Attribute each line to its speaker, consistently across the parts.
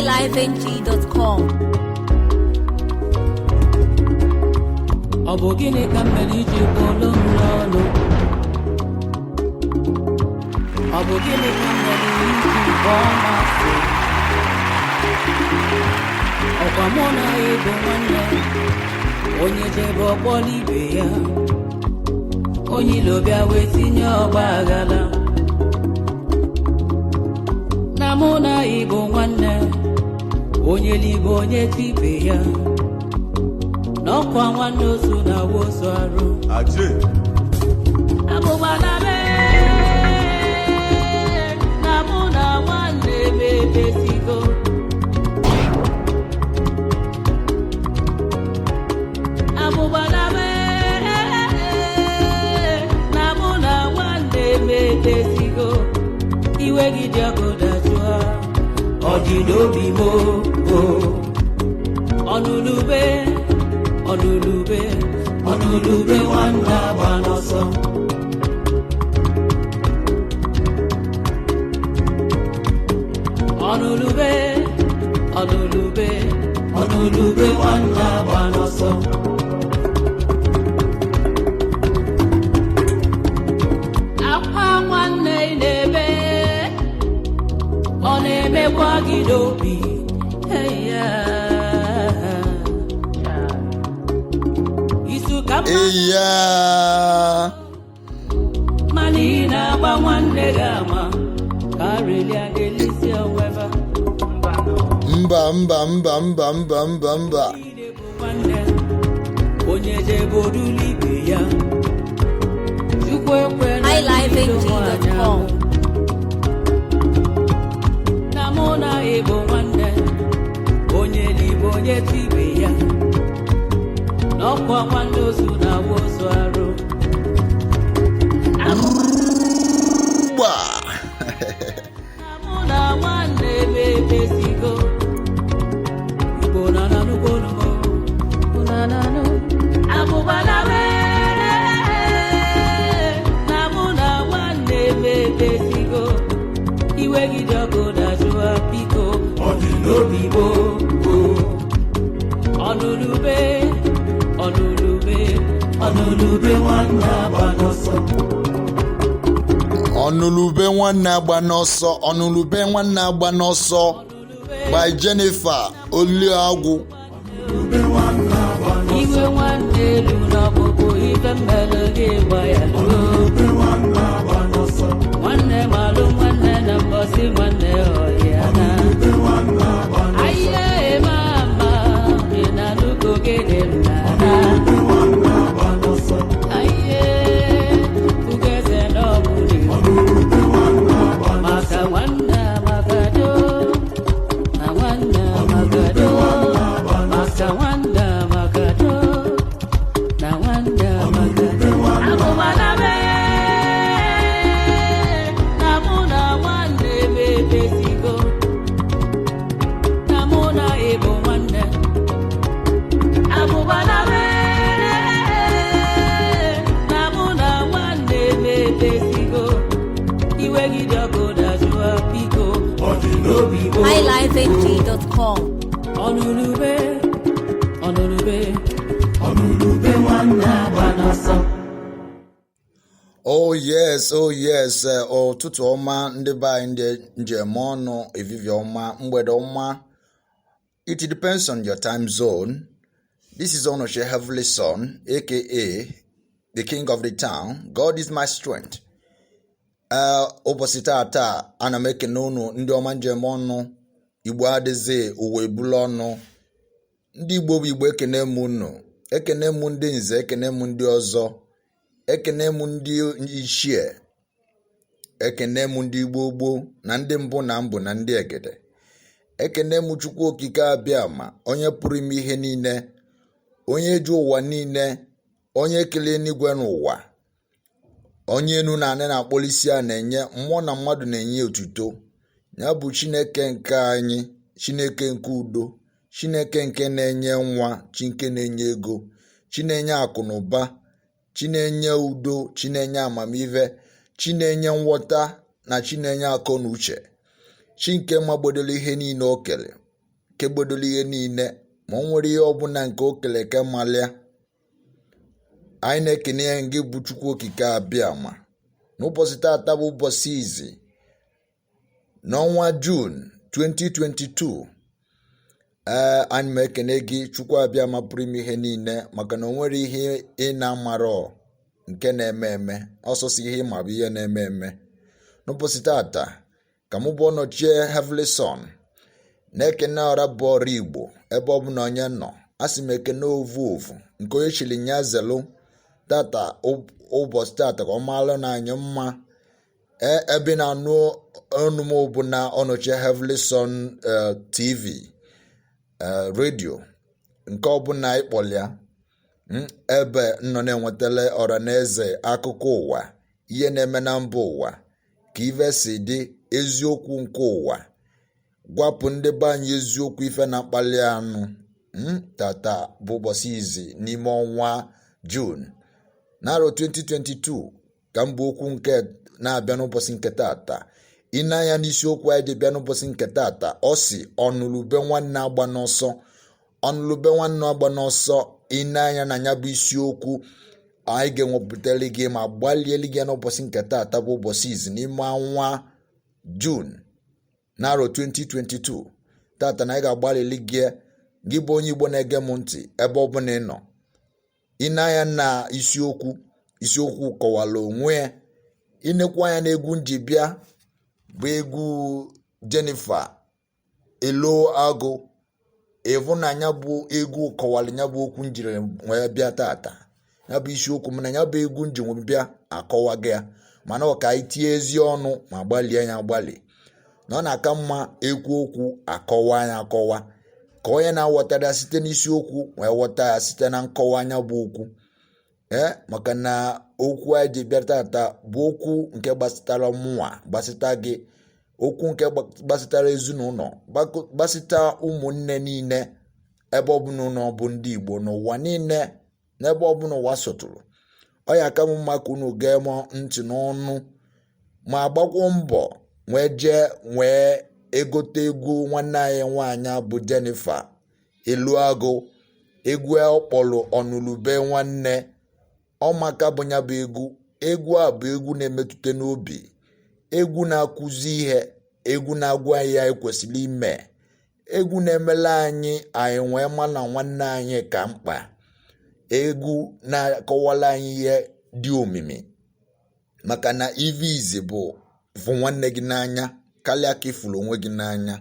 Speaker 1: highlifeng.com.
Speaker 2: Ọ bụ gịnị ka m mere iji kpọlụ m n'ọnụ? Ọ bụ gịnị ka m mere iji kpọọ m asị? Ọkwa mụ na ị bụ nwanne, onye jebe ọkpọla ibe ya, onye ilo bịa wee tinye ọgba aghara. Na mụ na ị bụ nwanne, onye libe onye tibe ya, n'ọkwa nwanne ozu na-awụ ozu arụ.
Speaker 3: Ajé.
Speaker 2: Abụba na mee na mụ na nwanne m emesigo. Abụba na mee na mụ na nwanne m emesigo. Iwe gị dị ọkụ dajụọ, ọ dị n'obi m o. Ọnụnube, ọnụnube, ọnụnube nwanne agba n'ọsọ. Ọnụlube, ọnụlube, ọnụlube nwanne agba n'ọsọ. Akwa nwanne ị na-ebe, ọ na-emekwa gị n'obi. Hey, yeah. Izu ka mma
Speaker 4: Iya.
Speaker 2: mana ị na-agba nwanne gị ama ka arelia ga-elisi onweba.
Speaker 4: Mba, mba, mba, mba, mba, mba, mba.
Speaker 2: Niile bụ nwanne, onye jebodulu ibe ya. Chukwu ekwela
Speaker 1: highlifeng.com.
Speaker 2: Na mụ na ịbụ nwanne, onye libe onye tibe ya, n'ọkwa nwanne ozu na-awụ ozu arụ.
Speaker 4: Gba.
Speaker 2: Na mụ na nwanne m emesigo. Igbo na na nnukwu onumo. Na na nụ. Abụba na mee na mụ na nwanne m emesigo. Iwe gị dị ọkụ dajụa biko. Ọ dị n'obi gboo gboo. Ọnụnube, ọnụnube, ọnụnube nwanne agba n'ọsọ.
Speaker 4: Ọnụlube nwanne agba n'ọsọ. Ọnụlube nwanne agba n'ọsọ. By Jennifer Oliagwu.
Speaker 2: Iwe nwanne elu n'ọkpụkpụ ife mmelụ gị gba ya luo. Nwanne malụ nwanne na mbọsị nwanne ọhịa na. Ahịa eme ama dị na nnukwu gịnị nna na. Ahịa ugeze n'ọbụla maka nwanne amakado na nwanne amakado maka nwanne amakado na nwanne amakado. Abụba na mee na mụ na nwanne m emesigo, na mụ na ịbụ nwanne. Abụba na mee na mụ na nwanne m emesigo. Iwe gị dị ọkụ dajụa biko. Ọ dị n'obi gboo.
Speaker 1: highlifeng.com.
Speaker 2: Ọnụnube, ọnụnube, ọnụnube nwanne agba n'ọsọ.
Speaker 4: Oh yes, oh yes. Ụtụtụ ọma ndị be anyị, ndị njem ọnụ, evivie ọma, mgbede ọma. It depends on your time zone. This is Onoshe Heavenly Son, aka the king of the town. God is my strength. Ụbọchị tata ana m ekene unu ndị ọma njem ọnụ. Igbo adịghị ụwa ebula ọnụ. Ndị Igbo bụ Igbo, ekene m unu, ekene m ndị nze, ekene m ndị ọzọ, ekene m ndị ichie, ekene m ndị Igbo gboo na ndị mbụ na mbụ na ndị egede. Ekene m Chukwu Okike abịa ma onye pụrụ ime ihe niile, onye ji ụwa niile, onye kelee n'igwe n'ụwa, onye enu na anị na-akpọlisi a na-enye mmụọ na mmadụ na-enye otuto. Ya bụ Chineke nke anyị, Chineke nke udo, Chineke nke na-enye nwa, chi nke na-enye ego, chi na-enye akụ na ụba, chi na-enye udo, chi na-enye amamihe, chi na-enye nghọta na chi na-enye akọ na uche, chi nke magbodoro ihe niile o kere. Kegbodolu ihe niile ma o nwere ihe ọbụla nke o kele eke malịa. Anyị na-ekene ya, ngị bụ Chukwu Okike Abịama. N'ụbọchị tata bụ ụbọchị izi n'ọnwa June 2022. Ee, anyị ma ekene gị, Chukwu Abịama pụrụ ime ihe niile, maka na o nwere ihe ị na-amarọ nke na-eme eme. Ọsọsọ ihe ịma bụ ihe na-eme eme. N'ụbọchị tata ka mụ bụ Ọnọchie Heavenly Son na-ekene ọra bụ ọrụ Igbo ebe ọ bụla onye nọ. Asị m ekene ovu ovu nke onye chiri nya zelu. Tata, ụbọchị tata, ka ọ maalụ na anyị mma. Ee, ebe na-anụ ọnụ m bụ na Ọnọchie Heavenly Son TV, redio, nke ọbụla ịkpọlịa, ebe nọ na-enwetala ọra na eze akụkọ ụwa, ihe na-eme na mba ụwa, ka ife si dị, eziokwu nke ụwa, gwapụ ndị be anyị eziokwu ife na-akpali anụ. Tata bụ ụbọchị izi n'ime ọnwa June n'arọ 2022 ka mbụ okwu nke na-abịa n'ụbọchị nke tata. Ịna-anya n'isiokwu anyị ji bịa n'ụbọchị nke tata, ọ si ọnụlube nwanne agba n'ọsọ, ọnụlube nwanne agba n'ọsọ. Ịna-anya na ya bụ isiokwu anyị ga-enwepụtara gị ma gbalielu gị n'ụbọchị nke tata bụ ụbọchị izi n'ime ọnwa June n'arọ 2022. Tata na anyị ga-agbalịli gị, gị bụ onye Igbo na-ege m ntị ebe ọ bụla ị nọ. Ịna-anya na isiokwu, isiokwu kọwara onwe ya. Inekwu anya na egwu nji bịa bụ egwu Jennifer Eloagụ, ịfụnanya bụ egwu kọwara ya bụ okwu njiri wee bịa tata. Ya bụ isiokwu mana ya bụ egwu nji wee bịa akọwaghị ya, mana ọ ka anyị tie ezi ọnụ ma gbalie ya agbalị na ọ na-aka mma ekwu okwu akọwa ya akọwa, ka onye na-aghọtara ya site n'isiokwu wee ghọta ya site na nkọwa anya bụ okwu. Ee, maka na okwu anyị ji bịa tata bụ okwu nke gbasatara mụnwa, gbasata gị, okwu nke gbasatara ezinụlọ, gbasata ụmụnne niile ebe ọbụla ụlọ bụ ndị Igbo n'ụwa niile, n'ebe ọbụla ụwa sọtụrụ. Ọ ya aka m mma ka unu gee m ntị n'ọnụ ma gbakwuo mbọ wee jee wee egote egwu nwanne anyị nwaanyị bụ Jennifer Eluagụ, egwu ọ kpọrọ Ọnụlube Nwanne. Ọmaka bụ ya bụ egwu. Egwu a bụ egwu na-emetụta n'obi, egwu na-akụzi ihe, egwu na-agwa anyị ya ekwesịrị ime, egwu na-emela anyị anyị nwee ma na nwanne anyị ka mkpa, egwu na-akọwala anyị ihe dị omimi, maka na ive izi bụ fụ nwanne gị n'anya karịa ka ịfụrụ onwe gị n'anya.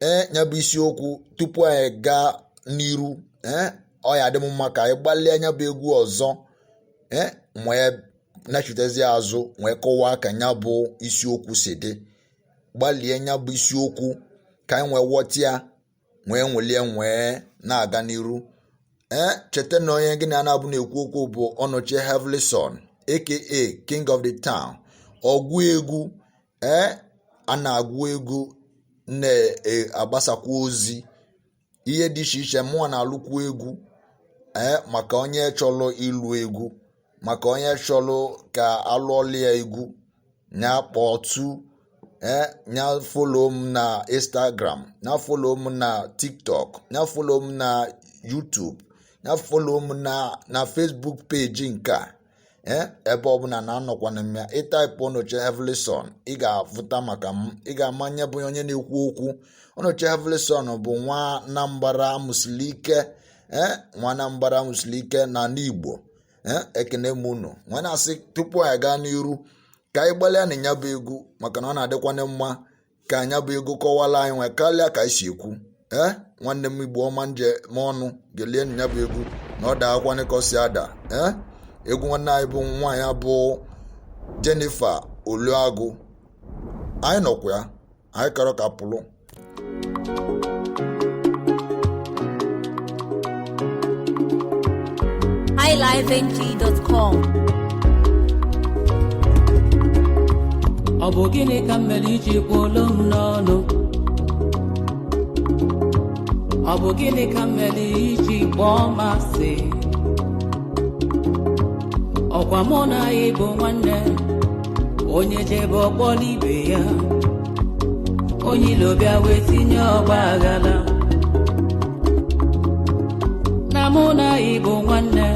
Speaker 4: Ee, ya bụ isiokwu, tupu anyị gaa n'iru, ee, ọ ya adị m mma ka anyị gbalịa anya bụ egwu ọzọ, ee, wee nachitezi azụ wee kọwaa ka ya bụ isiokwu si dị. Gbalie ya bụ isiokwu ka anyị wee ghọta ya, wee nwelie wee na-aga n'iru. Ee, cheta na onye gị na na-abụ na-ekwu okwu bụ Ọnọchie Heavenly Son, aka King of the Town, ọgụ egwu. Ee, a na-agụ egwu na-agbasakwa ozi ihe dị iche iche. Mụnwa na-alụkwu egwu. Ee, maka onye chọrọ ịlụ egwu, maka onye chọrọ ka alụọlụ ya egwu, nya kpọtụ, ee, nya follow m na Instagram, nya follow m na TikTok, nya follow m na YouTube, nya follow m na Facebook page nke a. Ee, ebe ọbụla na-anọkwana m ya, ịtype Ọnọchie Heavenly Son, ị ga-afụta maka m, ị ga-amanye bụ onye na-ekwu okwu. Ọnọchie Heavenly Son bụ nwa Anambra Musilike. Ee, nwa Anambra Musilike na ala Igbo. Ee, ekene m unu. Nwa na-asị, tupu anyị gaa n'iru, ka anyị gbalịa na ya bụ egwu, maka na ọ na-adịkwana mma ka anya bụ egwu kọwala anyị nwee karịa ka anyị si ekwu. Ee, nwanne m Igbo ọma nje m ọnụ, gelie ya bụ egwu na ọ daakwanị ka ọ si ada. Ee, egwu nwanne anyị bụ nwaanyị bụ Jennifer Oluagụ. Anyị nọkwa ya, anyị kọrọ ka pụrụ.
Speaker 1: highlifeng.com.
Speaker 2: Ọ bụ gịnị ka m mere iji kwuolu m n'ọnụ? Ọ bụ gịnị ka m mere iji kpọọ m asị? Ọkwa mụ na ị bụ nwanne. Onye jebe ọkpọla ibe ya, onye ilo bịa wee tinye ọgba aghara. Mụ na ịbụ nwanne,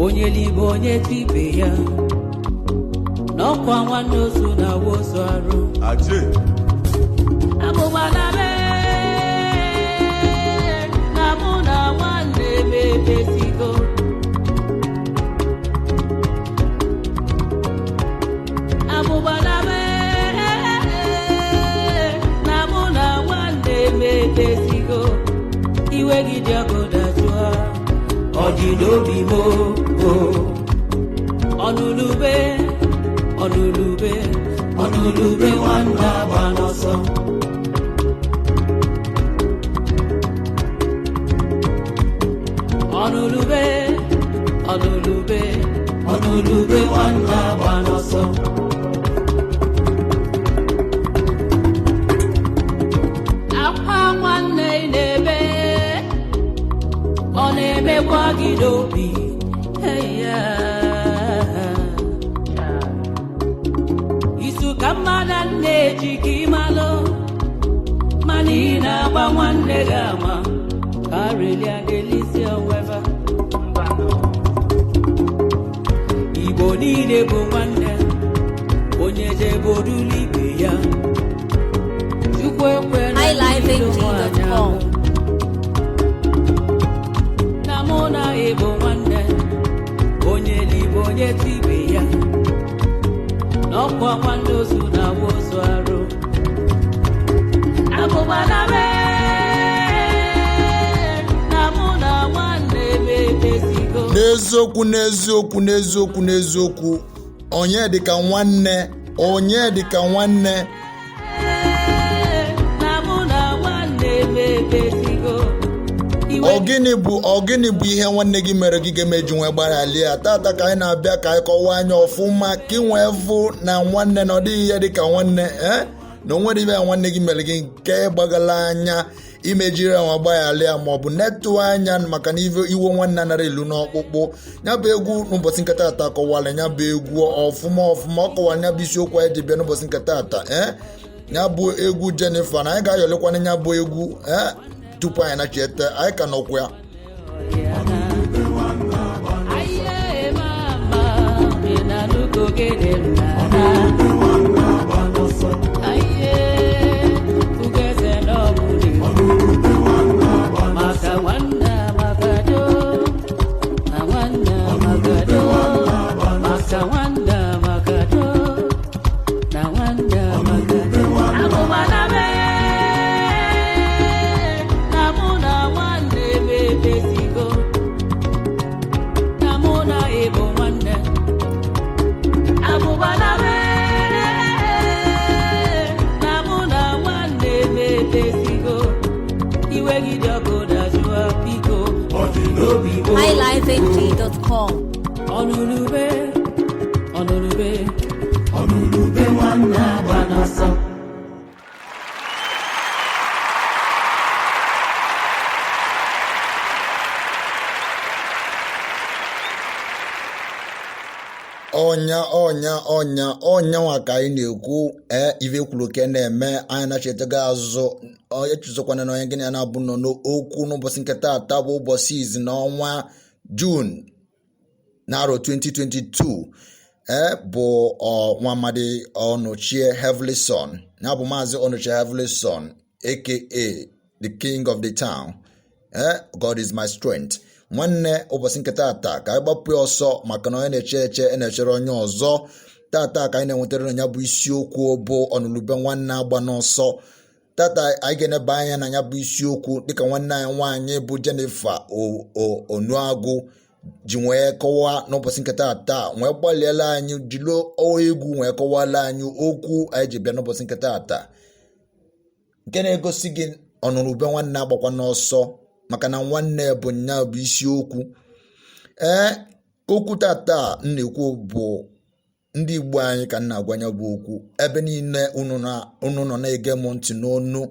Speaker 2: onye libe onye tibe ya, n'ọkwa nwanne ozu na awa ozu arụ.
Speaker 3: Aje.
Speaker 2: Abụgbala mee na mụ na nwanne m emezigo. Abụgbala mee na mụ na nwanne m emezigo. Iwe gị dị ọkụ dajụọ, ọ dị n'obi m o. Ọnụlube, ọnụlube, ọnụlube nwanne agba n'ọsọ. Ọnụlube, ọnụlube, ọnụlube nwanne agba n'ọsọ. Akwa nwanne ị na-ebe, ọ na-emekwa gị n'obi. Hey, yeah. Izu ka mmadụ na-eji ka ịmalụ, mana ị na-agba nwanne gị ama ka arelia n'elisi onweva. Igbo niile bụ nwanne, onye jebodulu ibe ya. Chukwu ekwela
Speaker 1: highlifeng.com.
Speaker 2: Na mụ na ịbụ nwanne, onye libe onye tibe ya, n'ọkwa nwanne ozu na awa ozu arụ. Abụgbala mee na mụ na nwanne m emezigo.
Speaker 4: N'eziokwu, n'eziokwu, n'eziokwu, n'eziokwu, onye dịka nwanne, onye dịka nwanne.
Speaker 2: Na mụ na nwanne m emezigo. Iwe
Speaker 4: Ọ gịnị bụ ihe nwanne gị mere gị ga-emeji nwee gbara ya? Tata ka anyị na-abịa ka anyị kọwaa anya ọfụma, ka ị nwee vụ na nwanne na ọ dịghị ihe dịka nwanne, ee, na o nwere ibe ya nwanne gị mere gị nke gbagala anya imejiri ya nwa gbaghara ya, ma ọ bụ netụ anya, maka na iwe nwanne anara elu n'ọkpụkpụ. Ya bụ egwu n'ụbọchị nke tata kọwara ya bụ egwu ọfụma ọfụma. Ọ kọwara ya bụ isiokwu anyị ji bịa n'ụbọchị nke tata. Ee, ya bụ egwu Jennifer na anyị ga-ayọlikwana ya bụ egwu, ee, tupu anyị nachiete anyị ka nọkwa ya.
Speaker 2: Aye, mama, ị na-anụgo gịnị m na-ana? Aye, ugeze n'ọbụla maka nwanne amagado, na nwanne amagado, maka nwanne amagado, na nwanne amagado. Abụgbala mee na mụ na nwanne m emezigo, na mụ na ịbụ nwanne. Abụgbala mee na mụ na nwanne m emezigo. Iwe gị dị ọkụ dajụọ, biko, ọ dị n'obi m.
Speaker 1: highlifeng.com.
Speaker 2: Ọnụlube, ọnụlube, ọnụlube nwanne agba n'ọsọ.
Speaker 4: Ọnya, ọnya, ọnya, ọnya nwa ka anyị na-ekwu. Ee, ife kwuru ke na-eme anyị na-echetago azụ. Echezokwana na onye gịnị ya na-abụ nọ n'okwu n'ụbọchị nke taata bụ ụbọchị izi n'ọnwa Jun n'arọ 2022, ee, bụ nwa amadi Ọnụchie Heavenly Son, ya bụ Maazị Ọnụchie Heavenly Son, aka the king of the town. Ee, God is my strength. Nwanne, ụbọchị nke taata ka anyị gbapụ ya ọsọ, maka na onye na-eche eche na-echere onye ọzọ. Tata ka anyị na-enwetara na ya bụ isiokwu bụ ọnụlube nwanne agba n'ọsọ. Tata anyị ga-eneba anya na ya bụ isiokwu dịka nwanne anyị nwaanyị bụ Jennifer Onuagụ ji wee kọwaa n'ụbọchị nke taata, wee gbalịala anyị jiri egwu wee kọwala anyị okwu anyị ji bịa n'ụbọchị nke taata, nke na-egosi gị ọnụrụbe nwanne agbakwa n'ọsọ, maka na nwanne bụ nya bụ isiokwu. Ee, okwu tata m na-ekwu bụ ndị Igbo anyị ka m na-agwa ya bụ okwu. Ebe niile unu nọ na-ege m ntị n'onu,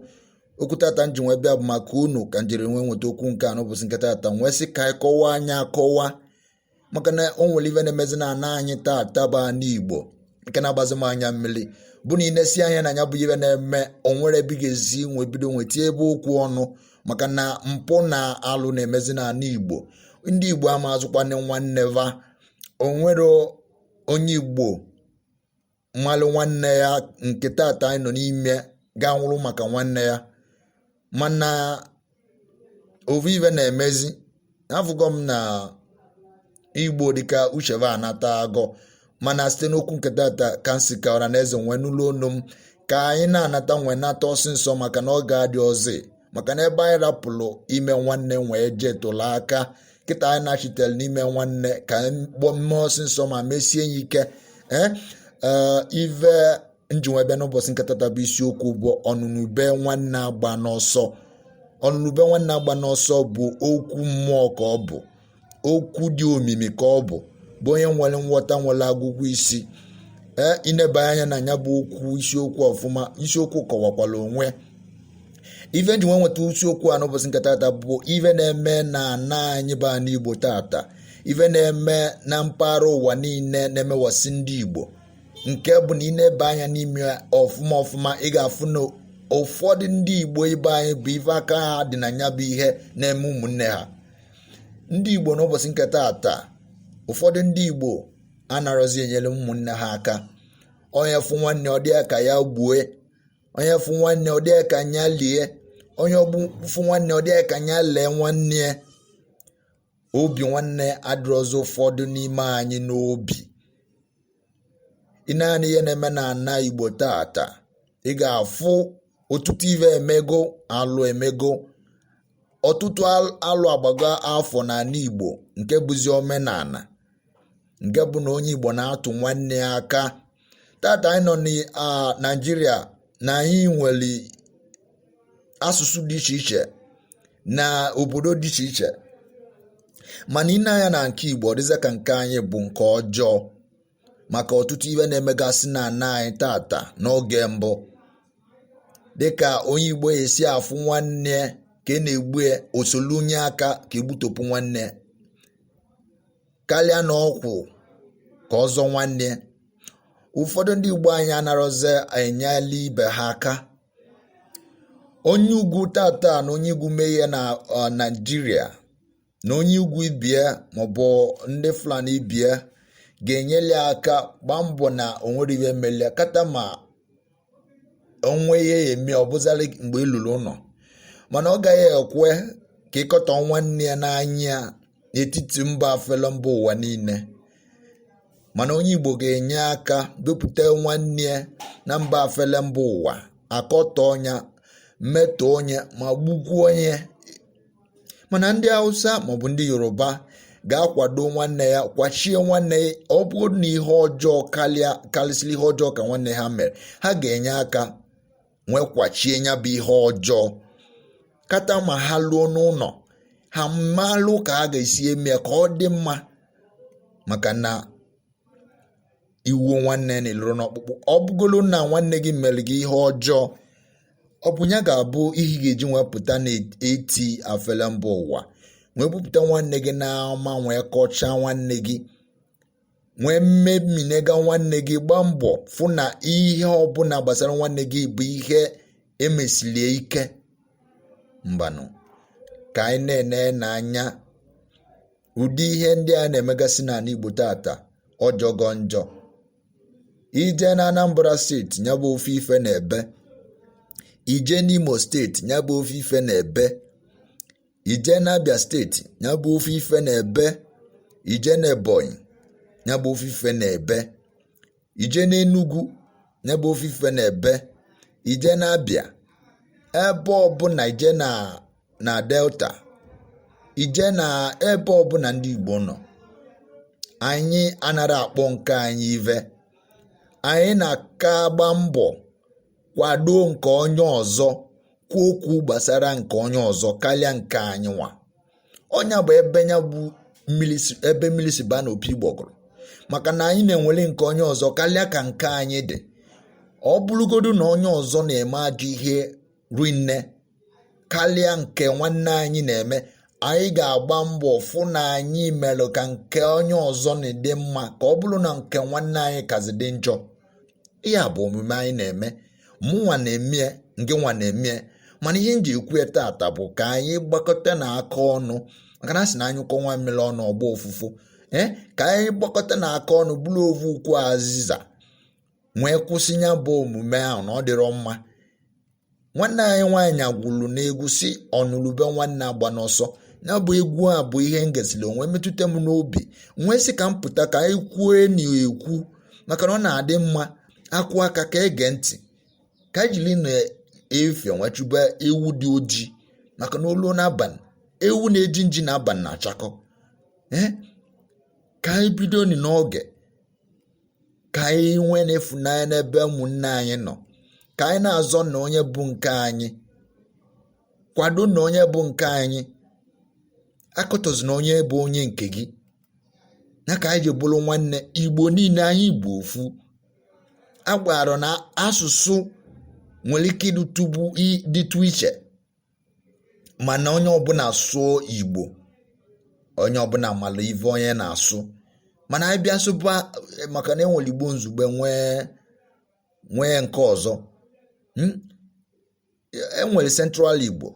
Speaker 4: okwu tata m ji nwee bịa bụ maka unu, ka m jiri nwee nweta okwu nke a n'ụbọchị nke tata, nwee sị ka anyị kọwaa anya akọwa, maka na o nwere ife na-emezi na ana anyị tata bụ ana Igbo nke na-agbazi m anya mmiri, bụ na inesi anya na ya bụ ife na-eme, o nwere ebe ị ga-ezi nwee bido nwee tie ebe okwu ọnụ. Maka na mpụ na alụ na-emezi n'ala Igbo. Ndị Igbo ama azụkwana nwanne va. Onwere onye Igbo mmalụ nwanne ya nke tata anyị nọ n'ime ga nwụrụ maka nwanne ya. Mana ofu ife na-emezi, afụgo m na Igbo dịka ucheva anata agọ. Mana site n'okwu nke tata ka m si ka ọra na eze nwee n'ụlọ onu m ka anyị na-anata nwee nata ọsịsọ, maka na ọ ga-adị ọzọ, maka na ebe anyị rapụrụ ime nwanne nwee jee tụrụ aka kịta anyị nachitere n'ime nwanne ka anyị kpọọ mmee ọsịsọ ma mesie ya ike. Ee, ive nji wee bịa n'ụbọchị nke tata bụ isiokwu bụ ọnụnube nwanne agba n'ọsọ. Ọnụnube nwanne agba n'ọsọ bụ okwu mmụọ ka ọ bụ, okwu dị omimi ka ọ bụ onye nwere nghọta, nwere agụgụ isi. Ee, ineba anya na ya bụ okwu isiokwu ọfụma, isiokwu kọwakwala onwe. Ife nji nwe nweta isiokwu a n'ụbọchị nke tata bụ ife na-eme na ana anyị bụ ana Igbo tata, ife na-eme na mpaghara ụwa niile na-emewasị ndị Igbo, nke bụ na ineba anya n'ime ọfụma ọfụma, ị ga-afụ na ụfọdụ ndị Igbo ibe anyị bụ ife aka ha dị na ya bụ ihe na-eme ụmụnne ha ndị Igbo n'ụbọchị nke tata. Ụfọdụ ndị Igbo anarọzi enyere ụmụnne ha aka. Onye fụ nwanne ọ dị ya ka ya gbue, onye fụ nwanne ọ dị ya ka ya lie, onye fụ nwanne ọ dị ya ka ya lee nwanne ya. Obi nwanne adịrọzi ụfọdụ n'ime anyị n'obi. Ị na-anya ihe na-eme na ana Igbo tata, ị ga-afụ ọtụtụ ife emego, alụ emego, ọtụtụ alụ agbago afọ n'ala Igbo, nke bụzi omenala, nke bụ na onye Igbo na-atụ nwanne ya aka. Tata anyị nọ na Naịjirịa na anyị nwere asụsụ dị iche iche na obodo dị iche iche, mana ị na-anya na nke Igbo, ọ dịzị ka nke anyị bụ nke ọjọọ, maka ọtụtụ ife na-emegasị na ana anyị tata. N'oge mbụ, dịka onye Igbo esi afụ nwanne ka e na-egbu ya, osolunye aka ka egbutopụ nwanne karịa na ọkwụ ka ọzọ nwanne. Ụfọdụ ndị Igbo anyị anarọzi enyela ibe ha aka. Onye ugwu tata na onye ugwu mee ihe na Naịjirịa na onye ugwu ibie maọbụ ndị Fulani ibie ga-enyere aka gbaa mbọ na onwere ihe melie kata ma onwe ihe ya eme, ọ bụzarị mgbe ị lụrụ ụlọ. Mana ọ gaghị ekwe ka ịkọtọ nwanne ya n'anya n'etiti mba afele mba ụwa niile. Mana onye Igbo ga-enye aka bepụta nwanne ya na mba afele mba ụwa, akọtọ ọnya, mmetọ onye ma gbukwuo onye. Mana ndị Hausa maọbụ ndị Yoruba ga-akwado nwanne ya, kwachie nwanne ya. Ọ bụrụ na ihe ọjọọ karịsịrị ihe ọjọọ ka nwanne ha mere, ha ga-enye aka nwee kwachie ya bụ ihe ọjọọ kata ma ha lụọ n'ụlọ ha malụ ka ha ga-esi eme ka ọ dị mma. Maka na iwu nwanne na-eluru n'ọkpụkpụ. Ọ bụgolo na nwanne gị mere gị ihe ọjọọ, ọ bụ ya ga-abụ ihe ị ga-eji nwepụta na-eti afele mba ụwa, nwee bupụta nwanne gị n'ama, nwee kọchaa nwanne gị, nwee mmeminega nwanne gị, gbaa mbọ fụ na ihe ọbụla gbasara nwanne gị bụ ihe emesilie ike. Mbanụ ka anyị na-ene n'anya ụdị ihe ndị a na-emegasị n'ala Igbo tata, ọjọgọ njọ. Ije na Anambra Steeti, ya bụ ofe ife na-ebe. Ije n'Imo Steeti, ya bụ ofe ife na-ebe. Ije na Abia Steeti, ya bụ ofe ife na-ebe. Ije na Ebonyi, ya bụ ofe ife na-ebe. Ije n'Enugu, ya bụ ofe ife na-ebe. Ije na Abia, ebe ọbụla ije na Delta, ije na ebe ọbụla ndị Igbo nọ, anyị anara akpọ nke anyị ive. Anyị na-aka agba mbọ kwado nke onye ọzọ, kwuo okwu gbasara nke onye ọzọ karịa nke anyị nwa. Ọnya bụ ebe ya bụ ebe mmiri si baa n'opi gbọgụrụ, maka na anyị na-enwere nke onye ọzọ karịa ka nke anyị dị. Ọ bụrụgodu na onye ọzọ na-eme ajọ ihe rinne karịa nke nwanne anyị na-eme, anyị ga-agba mbọ fụ na anyị mere ka nke onye ọzọ na-edị mma, ka ọ bụrụ na nke nwanne anyị kazi dị njọ. Ihe a bụ omume anyị na-eme. Mụnwa na-eme, nke nwa na-eme. Mana ihe m ji ekwu ya tata bụ ka anyị gbakọta na aka ọnụ, maka na a sị na anyụkọ nwa mmiri ọnụ ọgba ụfụfụ. Ee, ka anyị gbakọta na aka ọnụ bụrụ ovu ukwu azịza nwee kwụsị ya bụ omume ahụ na ọ dịrọ mma. Nwanne anyị nwaanyị gwuru n'egwu si ọnụlube nwanne agba n'ọsọ. Ya bụ egwu a bụ ihe m gesịrị onwe metụta m n'obi, nwee sị ka m pụta ka anyị kwue na-ekwu, maka na ọ na-adị mma akwụ aka ka ege ntị, ka anyị jiri na-efe nwechụba ewu dị ojii, maka na olu n'abalị ewu na-eji nji n'abalị na-achakọ. Ee, ka anyị bido n'oge, ka anyị nwee na-efunanya n'ebe ụmụnne anyị nọ, ka anyị na-azọ na onye bụ nke anyị, kwado na onye bụ nke anyị, akọtọzi na onye bụ onye nke gị, ya ka anyị ji bụrụ nwanne. Igbo niile anyị bụ ofu. Agbara na asụsụ nwere ike dịtụ iche, mana onye ọbụla sụọ Igbo, onye ọbụla mara ife onye na-asụ. Mana anyị bịa sụba, maka na enwere Igbo nzugbe, nwee nke ọzọ. Enwere Central Igbo.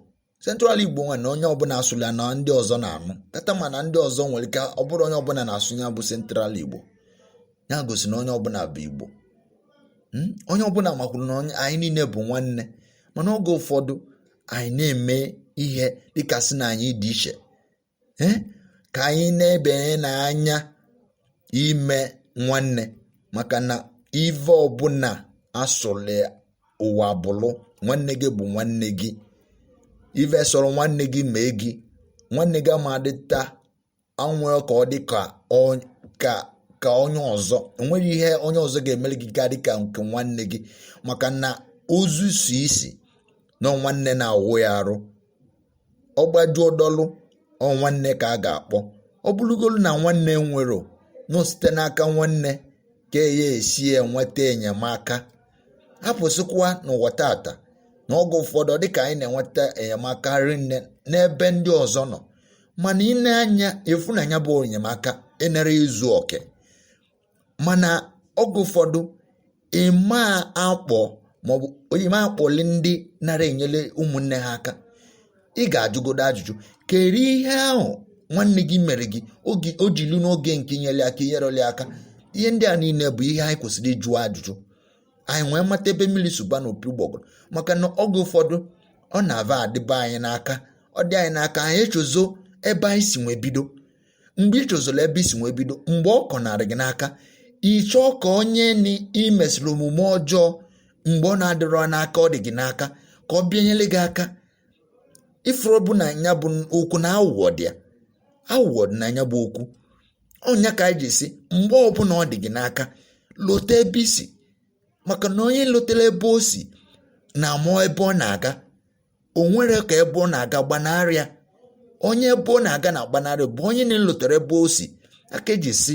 Speaker 4: Central Igbo nwe na onye ọbụla asụla ya na ndị ọzọ na-anụ kata, mana ndị ọzọ nwere ike ọ bụrụ onye ọbụla na-asụ ya bụ Central Igbo. Ya gosi na onye ọbụla bụ Igbo. Onye ọbụla makwuru na anyị niile bụ nwanne. Mana oge ụfọdụ anyị na-eme ihe dịka sị na anyị dị iche. Ka anyị na-ebenye n'anya ime nwanne, maka na ife ọbụla asụrụ ụwa bụlụ nwanne gị bụ nwanne gị. Ife sọrọ nwanne gị mee gị, nwanne gị ama adịta anwụ ka ọ dị ka onye ọzọ. Enweghị ihe onye ọzọ ga-emere gị ga dị ka nke nwanne gị, maka na ozu si isi na nwanne na-awụ ya arụ, ọ gbajuo dọlụ, ọ nwanne ka a ga-akpọ. Ọ bụrụgolu na nwanne nwere nọ, site n'aka nwanne ka ya esi enweta enyemaka. Hapụsịkwa n'ụwa tata na oge ụfọdụ dịka anyị na-enweta enyemaka rinne n'ebe ndị ọzọ nọ, mana ị na-anya efu na ya bụ enyemaka enere izu oke. Mana oge ụfọdụ ịma akpọ maọbụ ịma akpọli ndị nara enyere ụmụnne ha aka, ị ga-ajụgodo ajụjụ: kedu ihe ahụ nwanne gị mere gị oge o jilu n'oge nke nyere aka inyerela aka? Ihe ndị a niile bụ ihe anyị kwesịrị ịjụ ajụjụ, anyị nwee mata ebe mmiri sụba na opi ụgbọgụrụ. Maka na oge ụfọdụ ọ na-ava adịba anyị n'aka, ọ dị anyị n'aka, anyị echozo ebe anyị si nwee bido. Mgbe ị chozoro ebe isi nwee bido, mgbe ọ kọnarị gị n'aka, ị chọọ ka onye ni imesịrị omume ọjọọ mgbe ọ na-adịrọ n'aka, ọ dị gị n'aka ka ọ bịanyere gị aka. Ifuru bụ na ya bụ okwu na aghụghọ dị ya, aghụghọ dị na ya bụ okwu. Ọnya ka anyị ji si mgbe ọbụla ọ dị gị n'aka, lote ebe isi, maka na onye lotere ebe o si na-amụ ebe ọ na-aga, o nwere ka ebe ọ na-aga gbanarịa. Onye ebe ọ na-aga na-agbanarị bụ onye na-elotere ebe o si. Aka eji si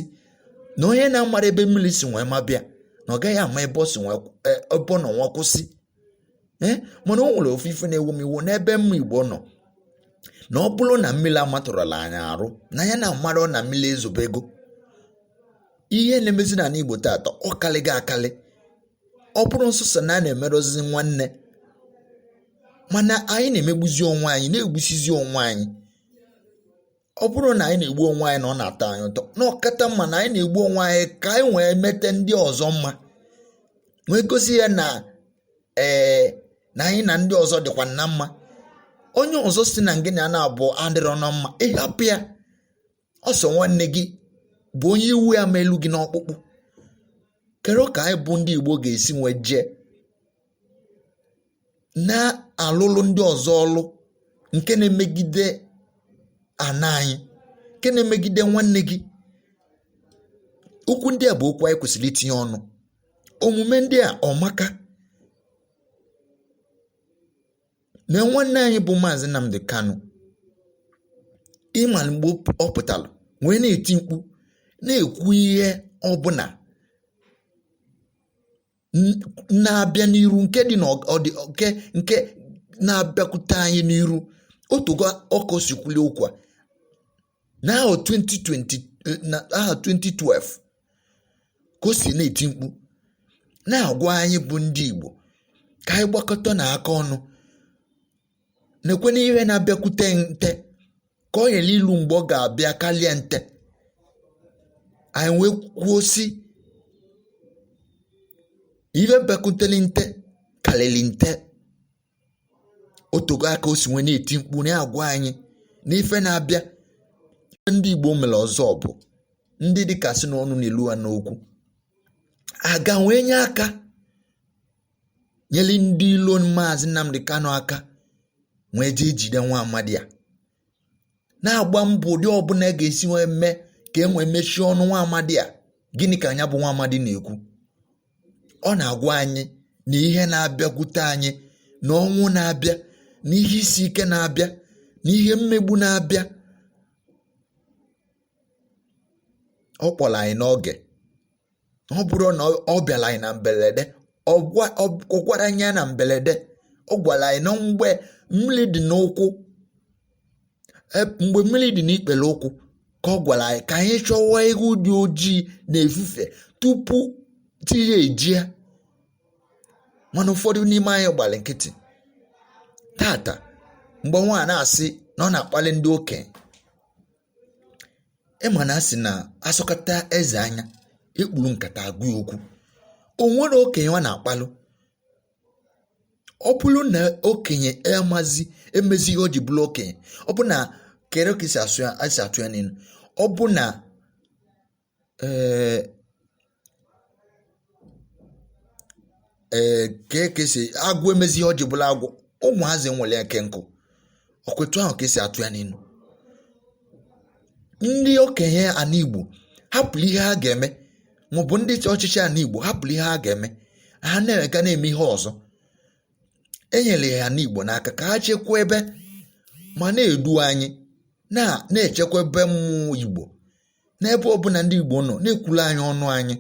Speaker 4: na onye na-amara ebe mmiri si nwee mabịa, na ọ gaghị ama ebe ọ si nwee ebe ọ nọ nwa kwụsị. Ee, mana o nwere ofu ife na-ewu m iwu n'ebe mma Igbo nọ, na ọ bụrụ na mmiri amatụrụla anyị arụ na ya na-amara na mmiri ezobego. Ihe na-emezi n'ala Igbo tata ọ kalịgo akali. Ọ bụrụ nsụsọ na a na-emerụzi nwanne, mana anyị na-emegbuzi onwe anyị, na-egbusizi onwe anyị. Ọ bụrụ na anyị na-egbu onwe anyị na ọ na-atọ anyị ụtọ na ọkata mma na anyị na-egbu onwe anyị, ka anyị wee mete ndị ọzọ mma, wee gosi ya na ee, na anyị na ndị ọzọ dịkwa na mma. Onye ọzọ si na ngị na na-abụ adịrọ na mma, ịhapụ ya ọsọ. Nwanne gị bụ onye iwu ya ma elu gị n'ọkpụkpụ. Kedu ka anyị bụ ndị Igbo ga-esi nwee jee na-alụlụ ndị ọzọ ọlụ nke na-emegide ana anyị, nke na-emegide nwanne gị? Okwu ndị a bụ okwu anyị kwesịrị itinye ọnụ. Omume ndị a ọmaka na nwanne anyị bụ Maazị Nnamdi Kanu, ịma mgbe ọ pụtara wee na-eti mkpu na-ekwu ihe ọbụla na-abịa n'iru, nke dị nke nke na-abịakwute anyị n'iru otugo ọkụ sikwuli okwu a n'ahọ 2020, na aha 2012, ka o si na-eti mkpu na-agwa anyị bụ ndị Igbo ka anyị gbakọta na aka ọnụ. Na-ekwe n'ihe na-abịakwute nte ka ọ nyere ilu mgbe ọ ga-abịa karịa nte. Anyị wee kwuo sị ife bịakwutere nte karịrị nte. Otogo aka o si nwee na-eti mkpu na-agwa anyị na ife na-abịa. Ndị Igbo mere ọzọ bụ ndị dịka sị na ọnụ na-elu ha n'okwu aga wee nye aka nyere ndị ilo Maazị Nnamdi Kanu aka wee jee jide nwa amadi a, na-agba mbọ ụdị ọbụla ga-esi wee mee ka e nwee mechie ọnụ nwa amadi a. Gịnị ka anya bụ nwa amadi na-ekwu? Ọ na-agwa anyị na ihe na-abịakwute anyị, na ọnwụ na-abịa, na ihe isi ike na-abịa, na ihe mmegbu na-abịa. Ọ kpọrọ anyị n'oge. Ọ bụrụ na ọ bịara anyị na mberede, ọ gwara anyị na mberede, ọ gwara anyị na mgbe mmiri dị n'ụkwụ, mgbe mmiri dị n'ikpere ụkwụ, ka ọ gwara anyị ka anyị chọwa ewu dị ojii na efufe tupu chi ya ejie. Mana ụfọdụ n'ime anyị gbara nkịtị. Tata mgbe nwa na-asị na ọ na-akpali ndị okenye, ịma na asị na asọkata eze anya ekpuru nkata agụ ya okwu. O nwere okenye ọ na-akpalụ. Ọ bụrụ na okenye amazi emezi ihe o ji bụrụ okenye, ọ bụ na kere ka esi asụ ya, esi atụ ya n'elu. Ọ bụ na ka esi agwụ emezi ihe o ji bụrụ agwụ, ụmụazị nwere eke nkụ ọkwetu ahụ ka esi atụ ya n'elu. Ndị okenye ana Igbo hapụrụ ihe ha ga-eme, maọbụ ndị ọchịchị ana Igbo hapụrụ ihe ha ga-eme, ha na-aga na-eme ihe ọzọ. Enyere ya ana Igbo n'aka ka ha chekwaa ebe ma na-edu anyị, na-echekwa ebe mmụọ Igbo n'ebe ọbụla ndị Igbo nọ, na-ekwulu anyị ọnụ anyị.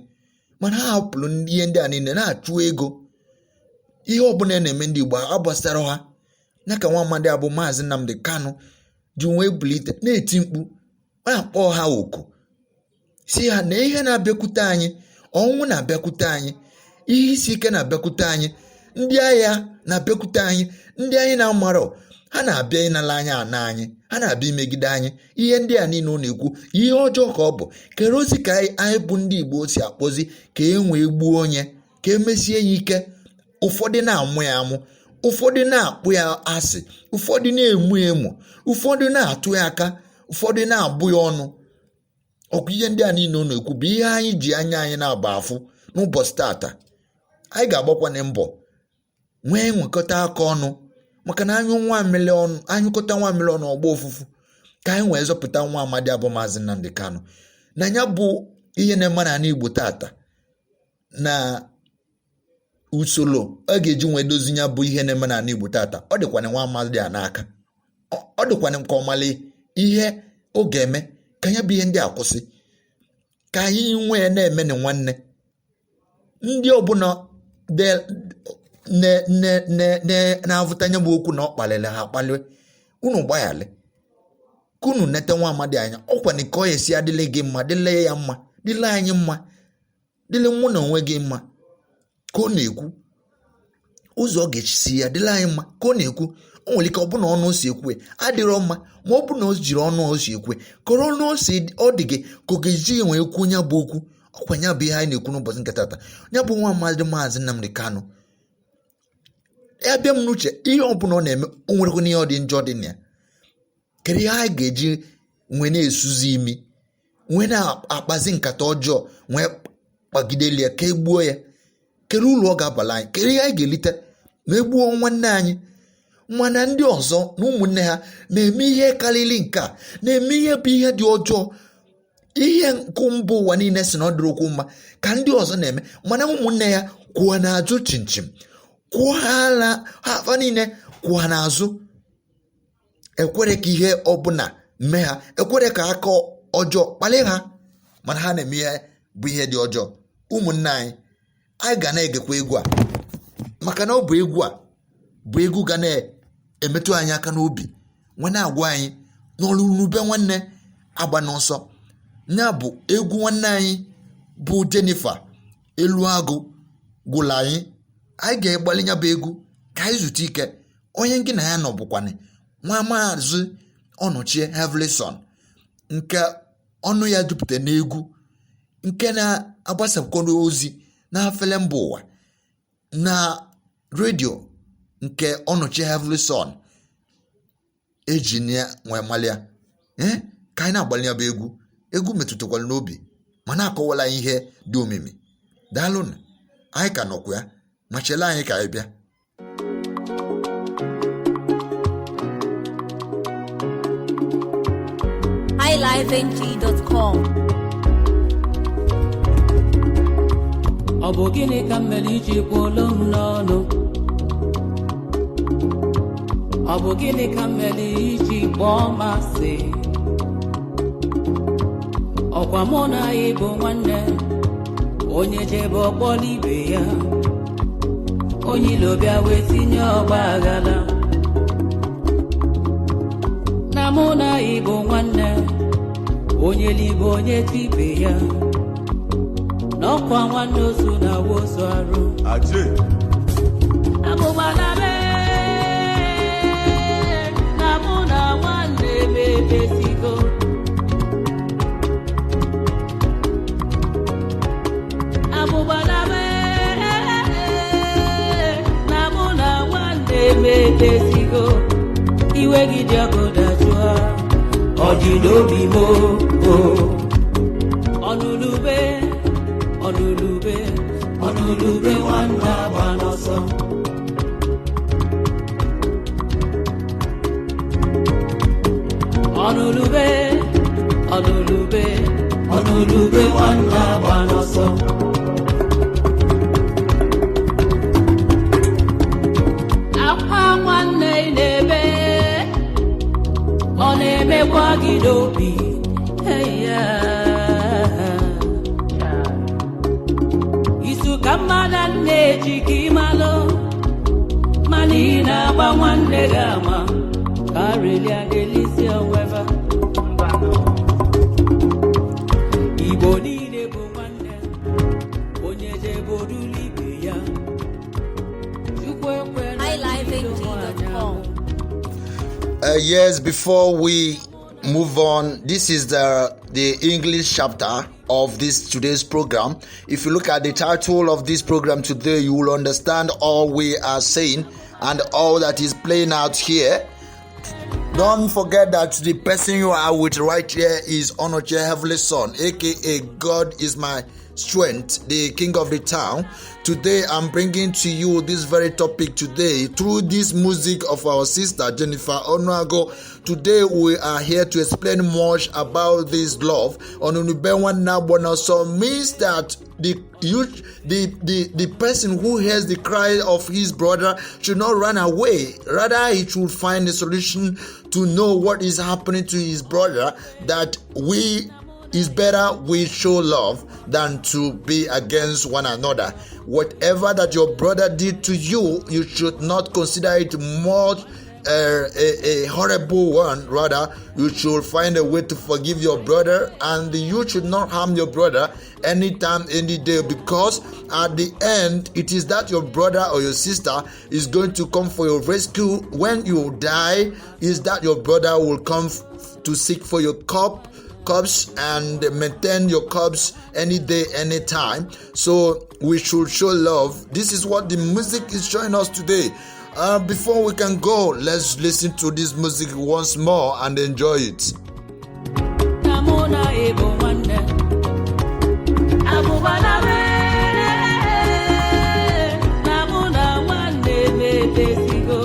Speaker 4: Mana ha hapụrụ ihe ndị a niile na-achụ ego. Ihe ọbụla na-eme ndị Igbo agbasara ha. Ya ka nwa amadi abụ Maazị Nnamdi Kanu ji wee bulite na-eti mkpu, na-akpọ ha oku, si ha na ihe na-abịakwute anyị, ọnwụ na-abịakwute anyị, ihe isi ike na-abịakwute anyị, ndị agha na-abịakwute anyị, ndị anyị na-amarọ ha na-abịa ịnala anyị ana anyị, ha na-abịa imegide anyị. Ihe ndị a niile ọ na-ekwu ihe ọjọọ ka ọ bụ. Kere ozi ka anyị bụ ndị Igbo si akpọzi ka e nwee gbuo onye, ka e mesie ya ike. Ụfọdụ na-amụ ya amụ, ụfọdụ na-akpụ ya asị, ụfọdụ na-emu emu, ụfọdụ na-atụ ya aka, ụfọdụ na-abụ ya ọnụ. Ọkwa ihe ndị a niile ọ na-ekwu bụ ihe anyị ji anya anyị na-agba afụ n'ụbọchị tata. Anyị ga-agbakwana mbọ nwee nwekọta aka ọnụ, maka na anyụ nwa mmiri ọnụ, anyụkọta nwa mmiri ọnụ ọgba ụfụfụ, ka anyị wee zọpụta nwa amadi abụ Maazị Nnamdi Kanu. Na ya bụ ihe na-eme n'ala Igbo tata na usoro a ga-eji nwee dozi ya bụ ihe na-eme n'ala Igbo tata, ọ dịkwana nwa amadi a n'aka. Ọ dịkwana nke ọmali ihe ọ ga-eme ka ya bụ ihe ndị a kwụsị, ka anyị nwee na-eme na nwanne. Ndị ọbụla na-avụta anya bụ okwu na ọ kpaliri ha akpali, unu gbaghali ka unu nete nwa amadi anya. Ọkwa na ka ọ esi adịle gị mma, dịle ya mma, dịle anyị mma, dịle mụ na onwe gị mma, ka ọ na-ekwu. Ụzọ ọ ga-esi ya dịle anyị mma ka ọ na-ekwu. O nwere ike ọ bụ na ọnụ o si ekwu adịrọ mma, ma ọ bụ na o jiri ọnụ o si ekwu kọrọ ọnụ o si ọ dị gị ka ọ ga-eji nwee ekwu ya bụ okwu. Ọkwa ya bụ ihe anyị na-ekwu n'ụbọchị nke tata. Ya bụ nwa amadi Maazị Nnamdi Kanu, ya bịa m n'uche ihe ọbụla ọ na-eme, o nwerekwa ihe ọ dị njọ dị na ya. Kedu ihe anyị ga-eji nwee na-esuzi imi, nwee na-akpazi nkata ọjọọ, nwee kpagideli ya ka e gbuo ya? Kedu uru ọ ga-abala anyị? Kedu ihe anyị ga-elite ma e gbuo nwanne anyị? Mana ndị ọzọ na ụmụnne ha na-eme ihe karịrị nke a, na-eme ihe bụ ihe dị ọjọọ, ihe nkụ mba ụwa niile si na ọ dịrị okwu mma ka ndị ọzọ na-eme. Mana ụmụnne ya kwụọ n'azụ chinchin, kwụọ ha ala ha afa niile kwụọ ha n'azụ. Ekwere ka ihe ọbụla mee ha, ekwere ka aka ọjọọ kpalie ha, mana ha na-eme ihe bụ ihe dị ọjọọ. Ụmụnne anyị, anyị ga na-egekwa egwu a, maka na ọ bụ egwu a bụ egwu ga na-emetụ anyị aka n'obi, nwee na-agwa anyị n'ọrụ nrube nwanne agba n'ọsọ. Ya bụ egwu nwanne anyị bụ Jennifer Eluagụ gwụla anyị. Anyị ga-egbalị ya bụ egwu ka anyị zute ike. Onye gị na ya nọ bụkwanị Nwa Maazị Ọnọchie Heavenly Son, nke ọnụ ya jupụta n'egwu, nke na-agbasakwa ozi n'afele mba ụwa na redio nke Ọnọchie Heavenly Son eji ya nwee malia. Ee, ka anyị na-agbalị ya bụ egwu. Egwu metụtakwara n'obi ma na-akọwala anyị ihe dị omimi. Daalụnụ, anyị ka nọkwa ya ma chele anyị ka anyị bịa.
Speaker 1: highlifeng.com.
Speaker 2: Ọ bụ gịnị ka m mere iji kwuo m n'ọnụ? Ọ bụ gịnị ka m mere iji kpọọ m asị? Ọkwa mụ na ị bụ nwanne, onye jebe ọkpọla ibe ya, onye ilo bịa wee tinye ọgba aghara. Na mụ na ị bụ nwanne, onye libe onye tibe ya, n'ọkwa nwanne ozu na awa ozu arụ.
Speaker 3: Ajé.
Speaker 2: Abụgbala mee na mụ na nwanne m emezigo. Abụgbala mee na mụ na nwanne m emezigo. Iwe gị dị ọkụ dajụọ, ọ dị n'obi m o. Ọnụlube, ọnụlube, ọnụlube nwanne agba n'ọsọ. Ọnụlube, ọnụlube, ọnụlube nwanne agba n'ọsọ. Akwa nwanne ị na-ebe, ọ na-emekwa gị n'obi. Hey, yeah. Izu ka mmadụ na-eji ka ịmalụ, mana ị na-agba nwanne gị ama ka arelia na-elisi onweva. Igbo niile bụ nwanne, onye jebodulu ibe ya. Chukwu ekwela
Speaker 1: highlifeng.com.
Speaker 4: Yes, before we move on, this is the English chapter of this today's program. If you look at the title of this program today, you will understand all we are saying and all that is playing out here. Don't forget that the person you are with right here is Onoche Heavenly Son, aka God is my strength, the king of the town. Today, I'm bringing to you this very topic today through this music of our sister Jennifer Onuago. Today, we are here to explain much about this love. Onunubenwa Nabonoso means that the you the person who hears the cry of his brother should not run away. Rather, he should find a solution to know what is happening to his brother. That we is better we show love than to be against one another. Whatever that your brother did to you, you should not consider it more a horrible one. Rather, you should find a way to forgive your brother, and you should not harm your brother anytime, any day, because at the end, it is that your brother or your sister is going to come for your rescue when you die. Is that your brother will come to seek for your cups and maintain your cups any day, anytime. So we should show love. This is what the music is showing us today. Before we can go, let's listen to this music once more and enjoy it.
Speaker 2: Na mụ na ị bụ nwanne. Abụgbala mee na mụ na nwanne m emezigo.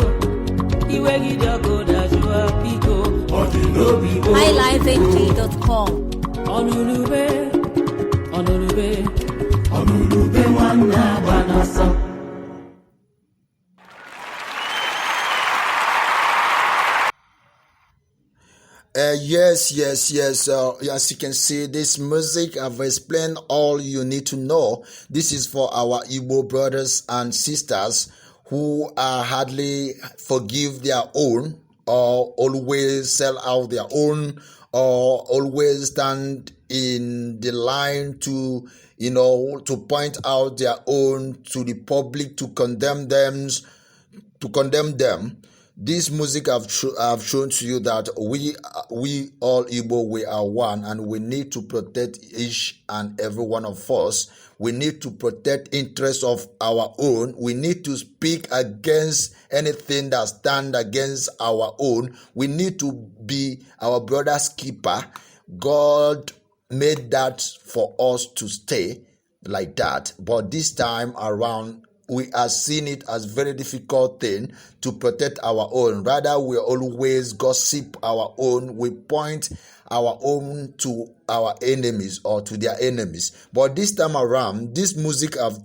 Speaker 2: Iwe gị dị ọkụ dajụọ, biko. Ọ dị n'obi m.
Speaker 1: highlifeng.com.
Speaker 2: Ọnụlube, ọnụlube, ọnụlube nwanne agba n'ọsọ.
Speaker 4: Yes, yes, yes. As you can see, this music, I've explained all you need to know. This is for our Igbo brothers and sisters who are hardly forgive their own, or always sell out their own, or always stand in the line to point out their own to the public, to condemn them. This music I've shown to you that we all Igbo, we are one, and we need to protect each and every one of us. We need to protect interests of our own. We need to speak against anything that stand against our own. We need to be our brother's keeper. God made that for us to stay like that. But this time around, we are seeing it as very difficult thing to protect our own. Rather, we always gossip our own. We point our own to our enemies or to their enemies. But this time around, this music I've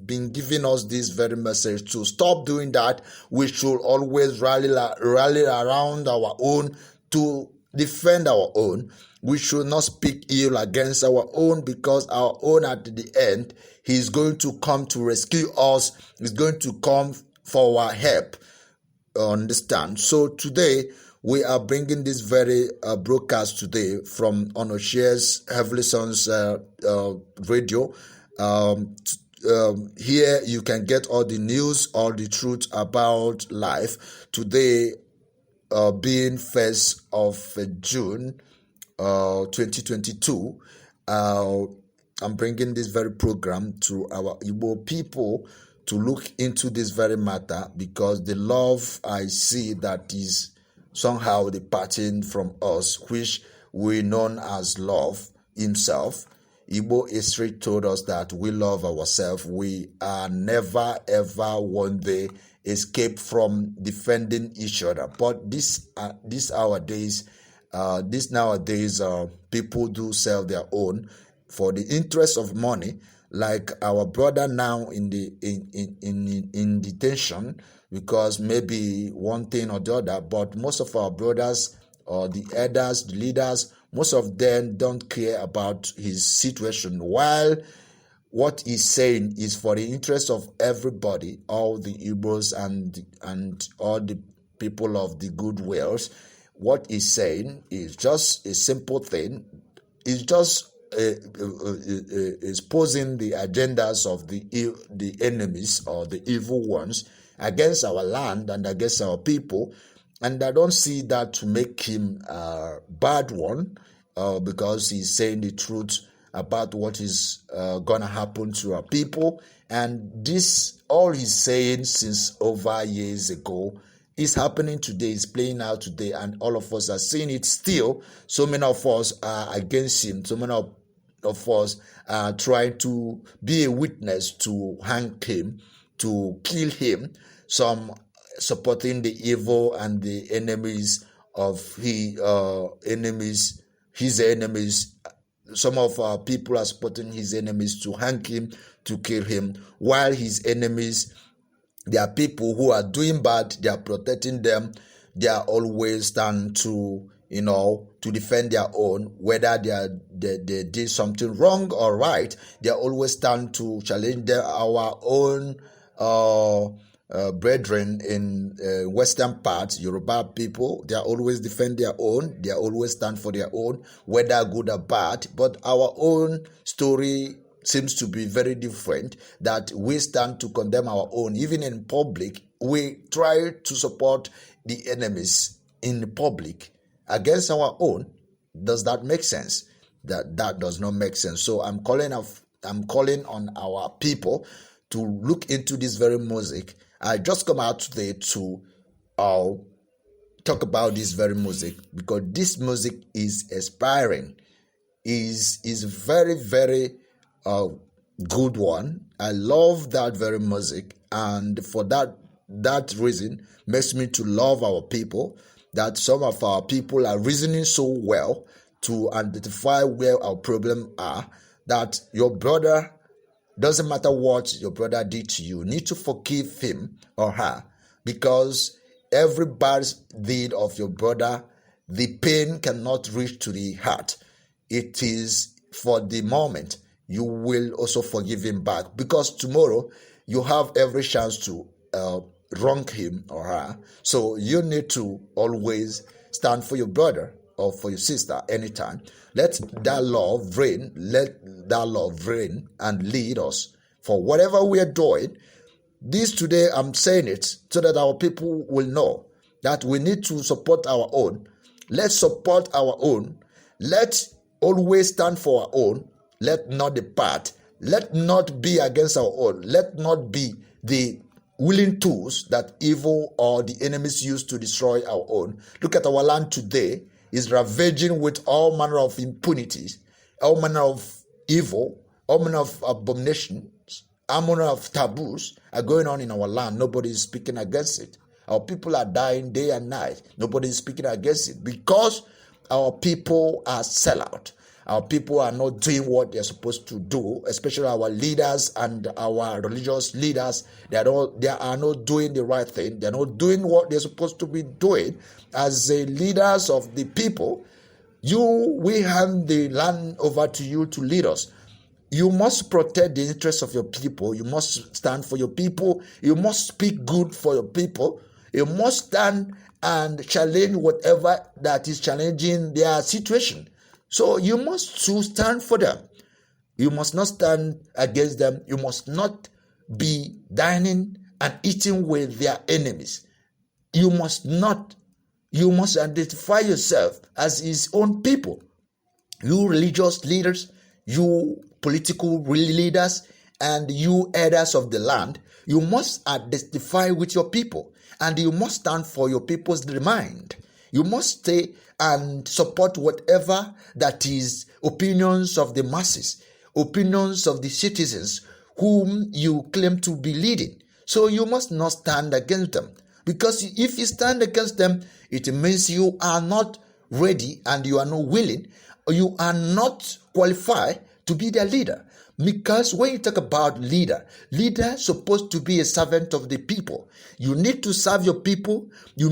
Speaker 4: been giving us this very message to stop doing that. We should always rally around our own to defend our own. We should not speak ill against our own, because our own at the end, he's going to come to rescue us. He's going to come for our help. Understand? So today, we are bringing this very broadcast today from Onoshia's Heavenly Sons radio. Here you can get all the news, all the truth about life. Today, being 1st of June, 2022, I'm bringing this very program to our Igbo people to look into this very matter, because the love I see that is somehow departing from us, which we known as love himself. Igbo history told us that we love ourselves. We are never ever one day escape from defending each other. But this nowadays, people do sell their own for the interest of money, like our brother now in detention, because maybe one thing or the other. But most of our brothers or the elders, the leaders, most of them don't care about his situation. While what he's saying is for the interest of everybody, all the Igbos and all the people of the good wills. What he's saying is just a simple thing. It's just exposing the agendas of the enemies or the evil ones against our land and against our people. And I don't see that to make him a bad one, because he's saying the truth about what is going to happen to our people. And this, all he's saying since over years ago, is happening today, is playing out today, and all of us are seeing it still. So many of us are against him. So many of us are trying to be a witness to hang him, to kill him. Some supporting the evil and the enemies of his enemies. Some of our people are supporting his enemies to hang him, to kill him, while his enemies, there are people who are doing bad, they are protecting them. They are always stand to, to defend their own, whether they did something wrong or right. They always stand to challenge our own brethren in western parts, Yoruba people. They are always defend their own. They are always stand for their own, whether good or bad. But our own story seems to be very different, that we stand to condemn our own. Even in public, we try to support the enemies in public against our own. Does that make sense? That does not make sense. So I'm calling on our people to look into this very music. I just come out today to talk about this very music, because this music is inspiring, is very, very good one. I love that very music, and for that reason makes me to love our people, that some of our people are reasoning so well to identify where our problem are, that your brother, doesn't matter what your brother did to you, need to forgive him or her, because every bad deed of your brother, the pain cannot reach to the heart. It is for the moment. You will also forgive him back, because tomorrow you have every chance to wrong him or her. So you need to always stand for your brother or for your sister anytime. Let that love reign. Let that love reign and lead us for whatever we are doing. This today, I'm saying it so that our people will know that we need to support our own. Let's support our own. Let's always stand for our own. Let not depart. Let not be against our own. Let not be the willing tools that evil or the enemies use to destroy our own. Look at our land today is ravaging with all manner of impunities, all manner of evil, all manner of abominations, all manner of taboos are going on in our land. Nobody is speaking against it. Our people are dying day and night. Nobody is speaking against it because our people are sellout. Our people are not doing what they're supposed to do, especially our leaders and our religious leaders. They are not doing the right thing. They're not doing what they're supposed to be doing as the leaders of the people. We hand the land over to you to lead us. You must protect the interests of your people. You must stand for your people. You must speak good for your people. You must stand and challenge whatever that is challenging their situation. So you must to stand for them. You must not stand against them. You must not be dining and eating with their enemies. You must not, you must identify yourself as his own people. You religious leaders, you political leaders, and you elders of the land, you must identify with your people and you must stand for your people's demand. You must stay and support whatever that is opinions of the masses, opinions of the citizens whom you claim to be leading. So you must not stand against them. Because if you stand against them, it means you are not ready and you are not willing, you are not qualified to be their leader. Because when you talk about leader, leader supposed to be a servant of the people. You need to serve your people. You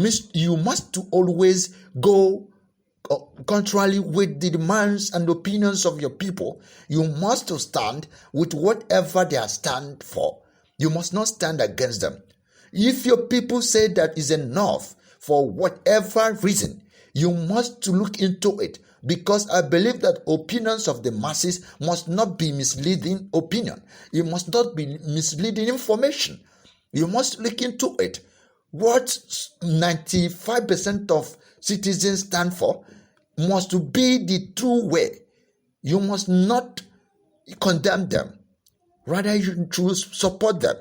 Speaker 4: must to always go contrary with the demands and opinions of your people. You must to stand with whatever they are stand for. You must not stand against them. If your people say that is enough for whatever reason, you must to look into it because I believe that opinions of the masses must not be misleading opinion. It must not be misleading information. You must look into it. What 95% of citizens stand for must be the true way. You must not condemn them. Rather, you choose support them.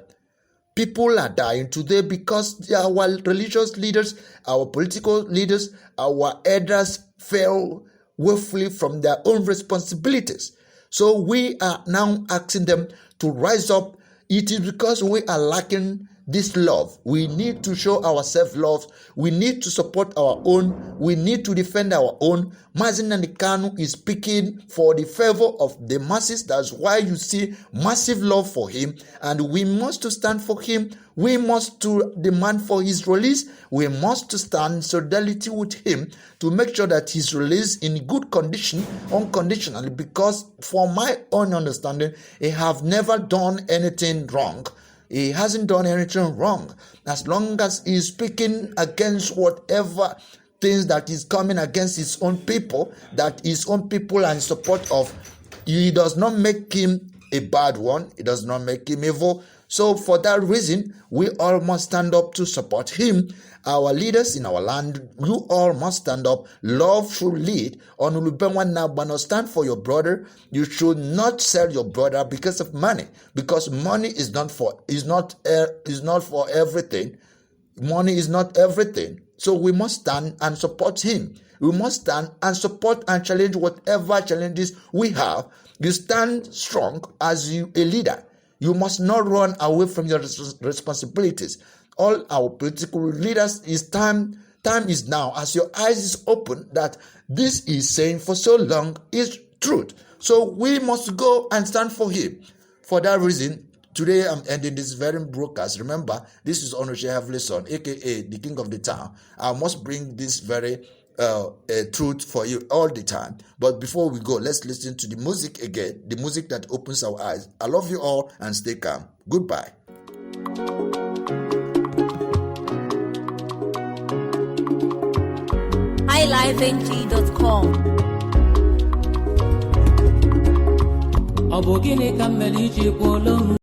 Speaker 4: People are dying today because our religious leaders, our political leaders, our elders fell woefully from their own responsibilities. So we are now asking them to rise up. It is because we are lacking this love. We need to show ourselves love. We need to support our own. We need to defend our own. Mazi Nnamdi Kanu is speaking for the favor of the masses. That's why you see massive love for him. And we must to stand for him. We must to demand for his release. We must to stand solidarity with him to make sure that he's released in good condition, unconditionally. Because for my own understanding, he have never done anything wrong. He hasn't done anything wrong. As long as he's speaking against whatever things that is coming against his own people, that his own people are in support of, he does not make him a bad one. It does not make him evil. So for that reason, we all must stand up to support him. Our leaders in our land, you all must stand up. Love should lead. Stand for your brother. You should not sell your brother because of money. Because money is not for everything. Money is not everything. So we must stand and support him. We must stand and support and challenge whatever challenges we have. You stand strong as you a leader. You must not run away from your responsibilities. All our political leaders, is time. Time is now. As your eyes is open, that this is saying for so long is truth. So we must go and stand for him. For that reason, today I'm ending this very broadcast. Remember, this is Onoshe Heavenly Son, aka the King of the Town. I must bring this very truth for you all the time. But before we go, let's listen to the music again, the music that opens our eyes. I love you all and stay calm. Goodbye.
Speaker 1: highlifeng.com.
Speaker 2: Ọ bụ gịnị ka m mere iji kwuolu m?